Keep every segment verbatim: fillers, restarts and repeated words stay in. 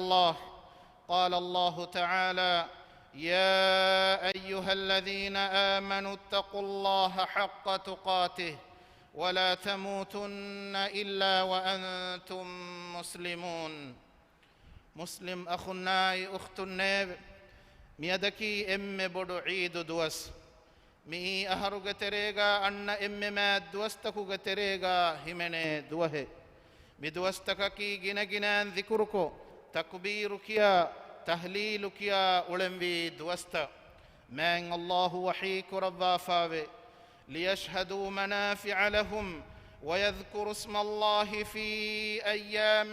الله. قال الله تعالى: يا أيها الذين آمنوا اتقوا الله حق تقاته ولا تموتن إلا وأنتم مسلمون. މުސްލިމް އަޚުންނާއި އުޚްތުންނޭވެ! މިއަދަކީ އެންމެ ބޮޑު ޢީދު ދުވަސް. މިއީ އަހަރުގެ ތެރޭގާ އަންނަ އެންމެ މާތް ދުވަސްތަކުގެ ތެރޭގާ ހިމެނޭ ދުވަހެއް. މި ދުވަސްތަކަކީ ގިނަގިނައިން ޛިކުރުކޮށް، ތަކުބީރު ކިޔާ، ތަހްލީލު ކިޔާ އުޅެންވީ ދުވަސްތައް. މާތް ﷲ ވަޙީ ކުރައްވާފާވޭ، ليشهدوا منافع لهم ويذكروا اسم الله في أيام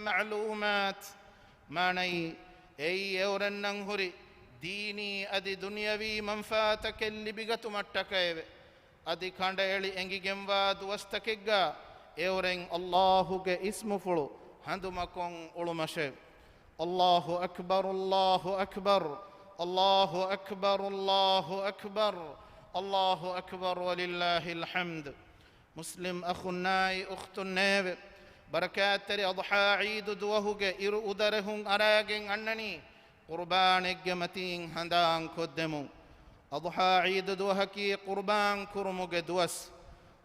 معلومات. މާނައީ، އެއީ އެއުރެންނަށް ހުރި ދީނީ އަދި ދުނިޔަވީ މަންފާތަކެއް ލިބިގަތުމަށްޓަކައެވެ. އަދި ކަނޑައެޅި އެނގިގެންވާ ދުވަސްތަކެއްގާ އެއުރެން ﷲ ގެ އިސްމުފުޅު ހަނދުމަކޮށް އުޅުމަށެވެ. الله أكبر، الله أكبر، الله أكبر، الله أكبر، الله أكبر ولله الحمد. މުސްލިމް އަޚުންނާއި އުޚްތުންނޭވެ! ބަރަކާތްތެރި އަޟްޙާ ޢީދު ދުވަހުގެ އިރު އުދަރެހުން އަރާގެން އަންނަނީ ޤުރުބާނެއްގެ މަތީން ހަނދާން ކޮށްދެމުން. އަޟްޙާ ޢީދު ދުވަހަކީ ޤުރުބާން ކުރުމުގެ ދުވަސް.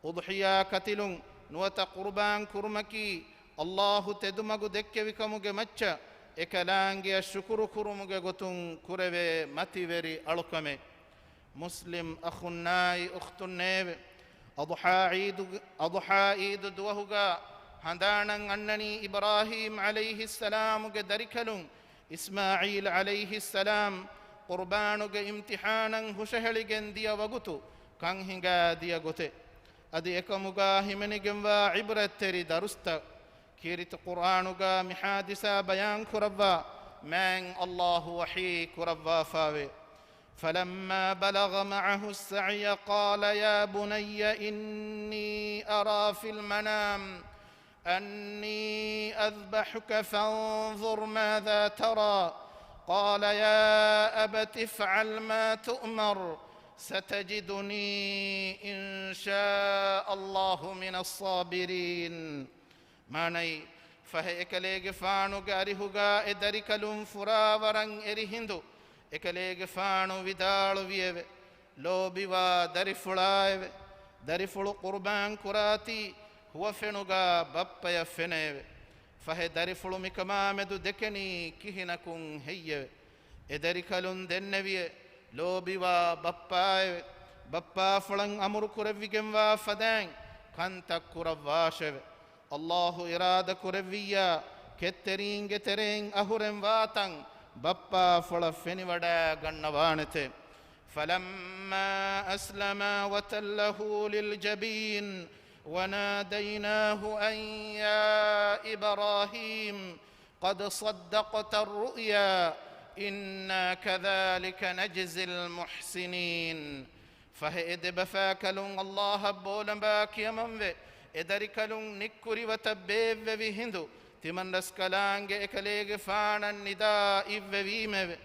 އުޟްޙިޔާ ކަތިލުން ނުވަތަ ޤުރުބާން ކުރުމަކީ ﷲ ތެދުމަގު ދެއްކެވިކަމުގެ މައްޗަށް އެކަލާނގެއަށް ޝުކުރު ކުރުމުގެ ގޮތުން ކުރެވޭ މަތިވެރި އަޅުކަމެއް. މުސްލިމް އަޚުންނާއި އުޚްތުންނޭވެ! އަޟްޙާ ޢީދު، އަޟްޙާ ޢީދު ދުވަހުގާ ހަނދާނަށް އަންނަނީ އިބްރާހީމް ޢަލައިހިއްސަލާމުގެ ދަރިކަލުން އިސްމާޢީލް ޢަލައިހިއްސަލާމް ޤުރުބާނުގެ އިމްތިޙާނަށް ހުށަހެޅިގެން ދިޔަ ވަގުތު ކަން ހިނގާ ދިޔަ ގޮތެއް. އަދި އެކަމުގާ ހިމެނިގެންވާ ޢިބްރަތްތެރި ދަރުސްތައް. ކީރިތި ޤުރްއާނުގާ މި ޙާދިސާ ބަޔާން ކުރައްވާ މާތް ﷲ ވަޙީ ކުރައްވާފާވޭ. فلما بلغ معه السعي قال يا بني إني أرى في المنام أني أذبحك فانظر ماذا ترى قال يا أبت افعل ما تؤمر ستجدني إن شاء الله من الصابرين. މާނައީ، ފަހެ އެކަލޭގެފާނުގެ އަރިހުގާ އެ ދަރިކަލުން ފުރާ ވަރަށް އެރި ހިނދު، އެކަލޭގެފާނު ވިދާޅުވިއެވެ. ލޯބިވާ ދަރިފުޅާއެވެ. ދަރިފުޅު ޤުރުބާން ކުރާތީ، ހުވަފެނުގާ ބައްޕަޔަށް ފެނެއެވެ. ފަހެ ދަރިފުޅު މިކަމާމެދު ދެކެނީ ކިހިނަކުން ހެއްޔެވެ؟ އެ ދަރިކަލުން ދެންނެވިއެ، ލޯބިވާ ބައްޕާއެވެ. ބައްޕާފުޅަށް އަމުރު ކުރެއްވިގެންވާ ފަދައިން ކަންތައް ކުރައްވާށެވެ. ﷲ އިރާދަ ކުރެއްވިއްޔާ، ކެތްތެރީންގެ ތެރެއިން އަހުރެން ވާތަން ބައްޕާފުޅަށް ފެނިވަޑައިގަންނަވާނެތެ. فلما أسلما وتله للجبين وناديناه أن يا إبراهيم قد صدقت الرؤيا إنا كذلك نجزي المحسنين. ފަހެ އެ ދެބަފާކަލުން ﷲ އަށް ބޯލަނބާ ކިޔަމަންވެ، އެ ދަރިކަލުން ނިއްކުރި ވަތަށް ބޭއްވެވި ހިނދު، ތިމަންރަސްކަލާނގެ އެކަލޭގެފާނަށް ނިދާ އިއްވެވީމެވެ.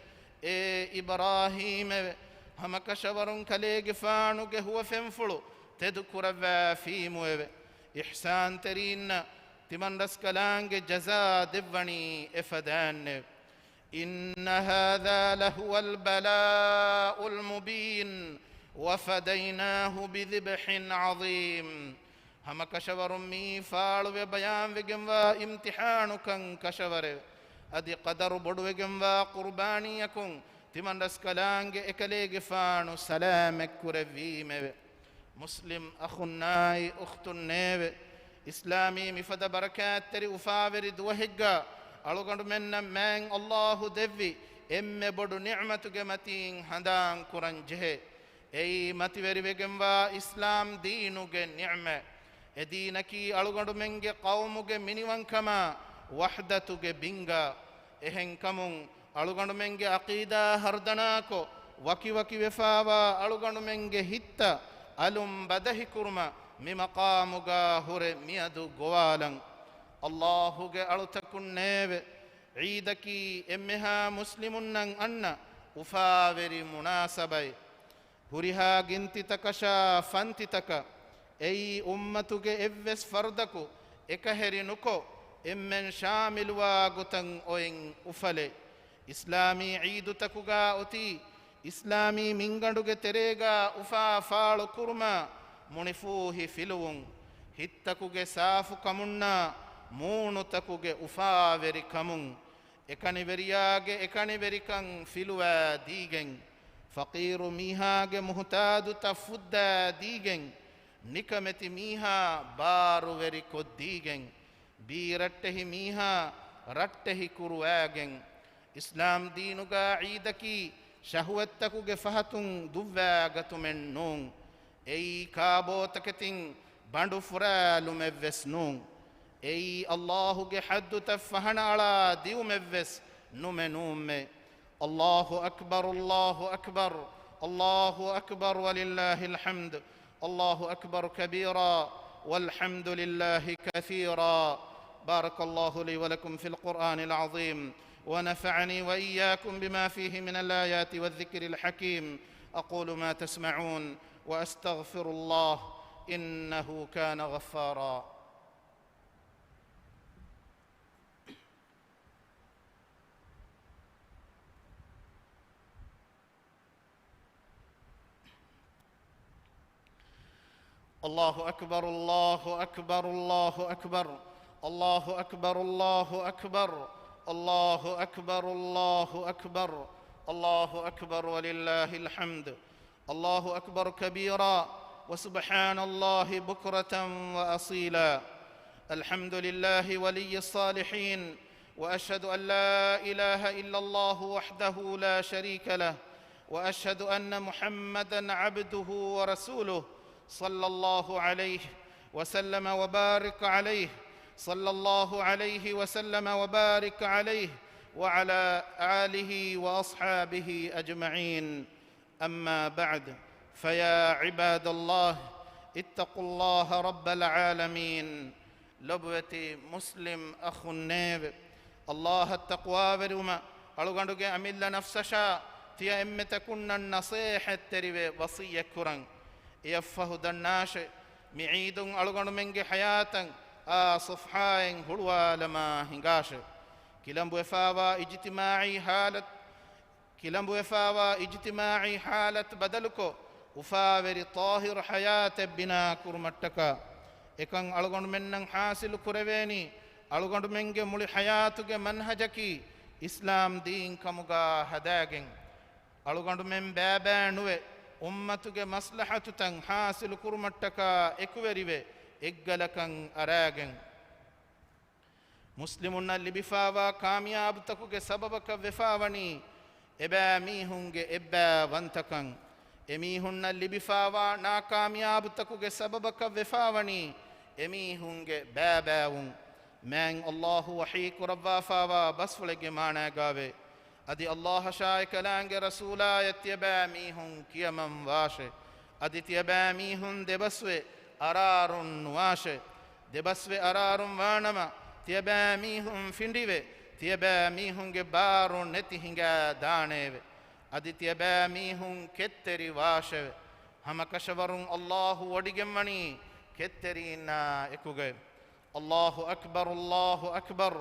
އޭ އިބްރާހީމެވެ! ހަމަކަށަވަރުން ކަލޭގެފާނުގެ ހުވަފެންފުޅު ތެދު ކުރައްވާފީމުއެވެ. އިޙްސާންތެރީންނަށް ތިމަންރަސްކަލާނގެ ޖަޒާ ދެއްވަނީ އެފަދައިންނެވެ. إن هذا لهو البلاء المبين وفديناه بذبح عظيم. ހަމަކަށަވަރުން މިއީ ފާޅުވެ ބަޔާންވެގެންވާ އިމްތިޙާނުކަން ކަށަވަރެވެ. އަދި ޤަދަރު ބޮޑުވެގެންވާ ޤުރުބާނީއަކުން ތިމަންރަސްކަލާނގެ އެކަލޭގެފާނު ސަލާމަތްކުރެއްވީމެވެ. މުސްލިމް އަޚުންނާއި އުޚްތުންނޭވެ! އިސްލާމީ މިފަދަ ބަރަކާތްތެރި އުފާވެރި ދުވަހެއްގާ އަޅުގަނޑުމެންނަށް މާތް ﷲ ދެއްވި އެންމެ ބޮޑު ނިޢުމަތުގެ މަތީން ހަނދާން ކުރަން ޖެހޭ. އެއީ މަތިވެރިވެގެންވާ އިސްލާމް ދީނުގެ ނިޢުމަތް. އެ ދީނަކީ އަޅުގަނޑުމެންގެ ޤައުމުގެ މިނިވަންކަމާ، ވަޙްދަތުގެ ބިންގާ. އެހެންކަމުން، އަޅުގަނޑުމެންގެ ޢަޤީދާ ހަރުދަނާކޮށް، ވަކިވަކިވެފާވާ އަޅުގަނޑުމެންގެ ހިތްތައް އަލުން ބަދަހިކުރުމަށް މި މަޤާމުގާ ހުރެ މިއަދު ގޮވާލަން. ﷲ ގެ އަޅުތަކުންނޭވެ! ޢީދަކީ އެންމެހާ މުސްލިމުންނަށް އަންނަ އުފާވެރި މުނާސަބަތް. ހުރިހާ ގިންތިތަކަށާ ފަންތިތަކަށް އެއީ އުއްމަތުގެ އެއްވެސް ފަރުދަކު އެކަހެރި ނުކޮށް، އެންމެން ޝާމިލުވާ ގޮތަށް އޮތް އުފަލެއް. އިސްލާމީ ޢީދުތަކުގަ އޮތީ، އިސްލާމީ މިންގަނޑުގެ ތެރޭގަ އުފާ ފާޅު ކުރުމަށް މުނިފޫހި ފިލުވުން، ހިތްތަކުގެ ސާފުކަމުންނާ މޫނުތަކުގެ އުފާވެރިކަމުން، އެކަނިވެރިޔާގެ އެކަނިވެރިކަން ފިލުވާ ދީގެން، ފަޤީރު މީހާގެ މުހުތާދުތައް ފުއްދާ ދީގެން، ނިކަމެތި މީހާ ބާރުވެރިކޮށްދީގެން، ބީރައްޓެހި މީހާ ރައްޓެހި ކުރުވާގެން، އިސްލާމް ދީނުގަ ޢީދަކީ ޝަހުވަތްތަކުގެ ފަހަތުން ދުއްވާގަތުމެއް ނޫން. އެއީ ކާބޯތަކެތިން ބަނޑު ފުރާލުމެއްވެސް ނޫން. އެއީ ﷲ ގެ ޙައްދުތައް ފަހަނައަޅާ ދިއުމެއްވެސް ނުމެ ނޫންމެ. الله أكبر، الله أكبر، الله أكبر ولله الحمد. الله أكبر كبيرا والحمد لله كثيرا. بارك الله لي ولكم في القرآن العظيم، ونفعني وإياكم بما فيه من الآيات والذكر الحكيم. أقول ما تسمعون، وأستغفر الله، إنه كان غفارا. الله أكبر، الله أكبر، الله أكبر، الله أكبر، الله أكبر، الله أكبر، الله أكبر، الله أكبر ولله الحمد. الله أكبر كبيرا، وسبحان الله بكرة وأصيلا. الحمد لله ولي الصالحين، وأشهد أن لا إله إلا الله وحده لا شريك له، وأشهد أن محمدا عبده ورسوله، صلى الله عليه وسلم وبارك عليه، صلى الله عليه وسلم وبارك عليه، وعلى آله وأصحابه أجمعين. أما بعد، فيا عباد الله، اتقوا الله رب العالمين. ލޮބުވެތި މުސްލިމް އަޚުންނޭވެ! ﷲ އަށް ތަޤްވާވެރިވުމަށް އަޅުގަނޑުގެ އަމިއްލަ ނަފްސަށާ ތިޔަ އެންމެތަކުންނަށް ނަޞޭޙަތްތެރިވެ ވަޞިއްޔަތްކުރަން. އެއަށްފަހު ދަންނާށެ، މި ޢީދުން އަޅުގަނޑުމެންގެ ޙަޔާތަށް އާ ޞަފްޙާއެއް ހުޅުވާލަމާ ހިނގާށެ. ކިލަނބުވެފާވާ އިޖްތިމާޢީ ޙާލަތު ކިލަނބުވެފާވާ އިޖްތިމާޢީ ޙާލަތު ބަދަލުކޮށް، އުފާވެރި ޠާހިރު ޙަޔާތެއް ބިނާ ކުރުމަށްޓަކާ، އެކަން އަޅުގަނޑުމެންނަށް ޙާޞިލު ކުރެވޭނީ، އަޅުގަނޑުމެންގެ މުޅި ޙަޔާތުގެ މަންހަޖަކީ އިސްލާމް ދީން ކަމުގަ ހަދާގެން، އަޅުގަނޑުމެން ބައިބައި ނުވެ، އުއްމަތުގެ މަޞްލަޙަތުތައް ޙާޞިލު ކުރުމަށްޓަކާ އެކުވެރިވެ، އެއްގަލަކަށް އަރާގެން. މުސްލިމުންނަށް ލިބިފާވާ ކާމިޔާބުތަކުގެ ސަބަބަކަށް ވެފާވަނީ އެބައިމީހުންގެ އެއްބައިވަންތަކަން. އެމީހުންނަށް ލިބިފާވާ ނާކާމިޔާބުތަކުގެ ސަބަބަކަށް ވެފާވަނީ އެމީހުންގެ ބައިބައިވުން. މާތް ﷲ ވަޙީ ކުރައްވާފާވާ ބަސްފުޅެއްގެ މާނައިގައިވޭ. އަދި ﷲ އަށާ އެކަލާނގެ ރަސޫލާއަށް ތިޔަބައިމީހުން ކިޔަމަން ވާށެ. އަދި ތިޔަބައިމީހުން ދެބަސްވެ އަރާރުން ނުވާށެ. ދެބަސްވެ އަރާރުން ވާނަމަ، ތިޔަބައިމީހުން ފިނޑިވެ، ތިޔަބައިމީހުންގެ ބާރު ނެތި ހިނގާ ދާނެއެވެ. އަދި ތިޔަބައިމީހުން ކެތްތެރި ވާށެވެ. ހަމަކަށަވަރުން ﷲ ވޮޑިގެންވަނީ ކެތްތެރީންނާ އެކުގައި. الله أكبر، الله أكبر،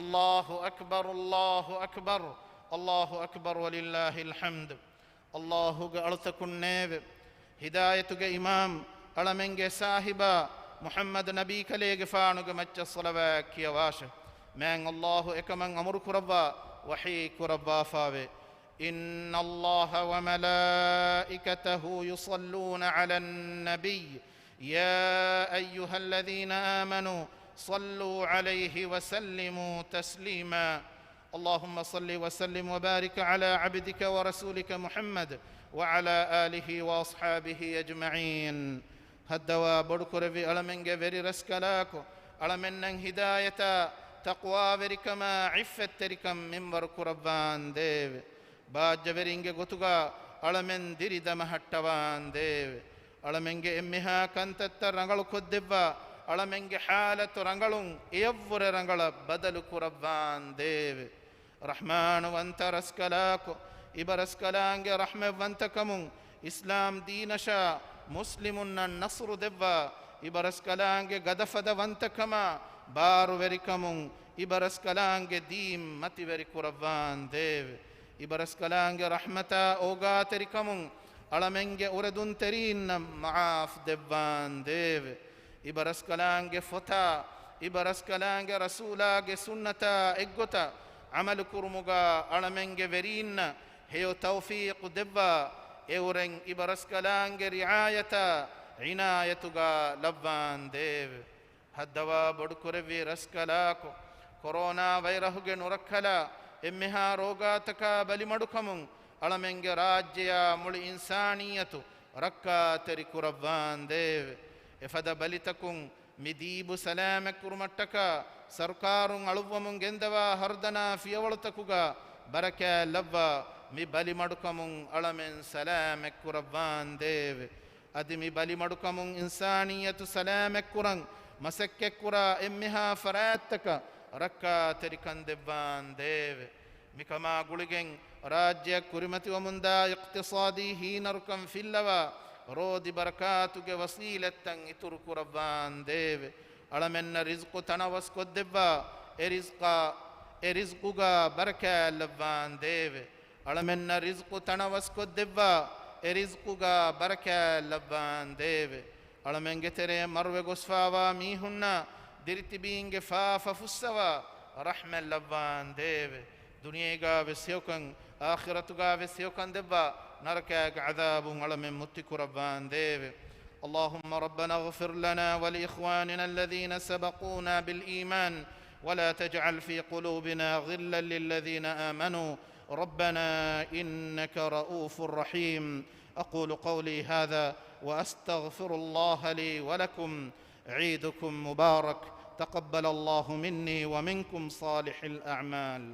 الله أكبر، الله أكبر، الله أكبر ولله الحمد. ﷲ ގެ އަޅުތަކުންނޭވެ! ހިދާޔަތުގެ އިމާމް، އަޅަމެންގެ ސާހިބާ، މުޙައްމަދު ނަބީކަލޭގެފާނުގެ މައްޗަށް ޞަލަވާތް ކިޔަވާށެ. މާތް ﷲ އެކަމަށް އަމުރު ކުރައްވާ ވަޙީ ކުރައްވާފާވޭ. إن الله وملائكته يصلون على النبي، يا أيها الذين آمنوا صلوا عليه وسلموا تسليما. اللهم صل وسلم وبارك على عبدك ورسولك محمد وعلى آله وأصحابه أجمعين. ހައްދަވާ ބޮޑުކުރެއްވި އަޅަމެންގެ ވެރި ރަސްކަލާކޮ، އަޅަމެންނަށް ހިދާޔަތާ، ތަޤްވާވެރިކަމާ، ޢިއްފަތްތެރިކަން މިންވަރު ކުރައްވާނދޭވެ. ބާއްޖަވެރިންގެ ގޮތުގަ އަޅަމެން ދިރި ދަމަހައްޓަވާނދޭވެ. އަޅަމެންގެ އެންމެހާ ކަންތައްތައް ރަނގަޅު ކޮށްދެއްވާ، އަޅަމެންގެ ޙާލަތު ރަނގަޅުން އެޔަށްވުރެ ރަނގަޅަށް ބަދަލު ކުރައްވާނދޭވެ. ރަޙްމާނުވަންތަ ރަސްކަލާކޮ، އިބަރަސްކަލާނގެ ރަޙްމަތްވަންތަކަމުން އިސްލާމް ދީނަށާ މުސްލިމުންނަށް ނަޞްރު ދެއްވާ، އިބަރަސްކަލާނގެ ގަދަފަދަ ވަންތަކަމާ ބާރުވެރިކަމުން އިބަރަސްކަލާނގެ ދީން މަތިވެރި ކުރައްވާނދޭވެ. އިބަރަސްކަލާނގެ ރަޙްމަތާ އޯގާތެރިކަމުން އަޅަމެންގެ އުރެދުންތެރީންނަށް މަޢާފް ދެއްވާނދޭވެ. އިބަރަސްކަލާނގެ ފޮތާ، އިބަރަސްކަލާނގެ ރަސޫލާގެ ސުންނަތާ އެއްގޮތަށް ޢަމަލުކުރުމުގަ އަޅަމެންގެ ވެރީންނަށް ހެޔޮ ތައުފީޤު ދެއްވާ، އެއުރެން އިބަރަސްކަލާނގެ ރިޢާޔަތާ ޢިނާޔަތުގަ ލައްވާނދޭވެ. ހައްދަވާ ބޮޑުކުރެއްވި ރަސްކަލާކޮ، ކޮރޯނާ ވައިރަހުގެ ނުރައްކަލާ އެންމެހާ ރޯގާތަކާ ބަލިމަޑުކަމުން އަޅަމެންގެ ރާއްޖެޔާ މުޅި އިންސާނިއްޔަތު ރައްކާތެރި ކުރައްވާނދޭވެ. އެފަދަ ބަލިތަކުން މި ދީބު ސަލާމަތްކުރުމަށްޓަކާ ސަރުކާރުން އަޅުއްވަމުން ގެންދަވާ ހަރުދަނާ ފިޔަވަޅުތަކުގަ ބަރަކާތް ލައްވާ، މި ބަލިމަޑުކަމުން އަޅަމެން ސަލާމަތް ކުރައްވާނދޭވެ. އަދި މި ބަލިމަޑުކަމުން އިންސާނިއްޔަތު ސަލާމަތްކުރަން މަސައްކަތްކުރާ އެންމެހާ ފަރާތްތަކަށް ރައްކާތެރިކަން ދެއްވާނދޭވެ. މިކަމާ ގުޅިގެން ރާއްޖެއަށް ކުރިމަތިވަމުންދާ އިޤްތިޞާދީ ހީނަރުކަން ފިއްލަވާ، ރޯދި ބަރަކާތުގެ ވަސީލަތްތައް އިތުރު ކުރައްވާނދޭވެ. އަޅަމެންނަށް ރިޒްޤު ތަނަވަސްކޮށްދެއްވާ، އެ ރިޒްޤާ، އެ ރިޒްޤުގަ ބަރަކާތްލައްވާނދޭވެ. އަޅަމެންނަށް ރިޒްޤު ތަނަވަސްކޮށްދެއްވާ، އެ ރިޒްޤުގަ ބަރަކާތްލައްވާނދޭވެ. އަޅަމެންގެ ތެރޭ މަރުވެ ގޮސްފާވާ މީހުންނާ ދިރިތިބީންގެ ފާފަ ފުއްސަވާ، ރަޙްމަތްލައްވާނދޭވެ. ދުނިޔޭގަ ވެސް ހެޔޮކަން، އާޚިރަތުގަ ވެސް ހެޔޮކަން ދެއްވާ، ނަރަކާގެ ޢަޛާބުން އަޅަމެން މުއްތިކުރައްވާނދޭވެ. اللهم ربنا اغفر لنا ولإخواننا الذين سبقونا بالإيمان ولا تجعل في قلوبنا غلا للذين آمنوا ربنا إنك رءوف رحيم. أقول قولي هذا وأستغفر الله لي ولكم. عيدكم مبارك. تقبل الله مني ومنكم صالح الأعمال.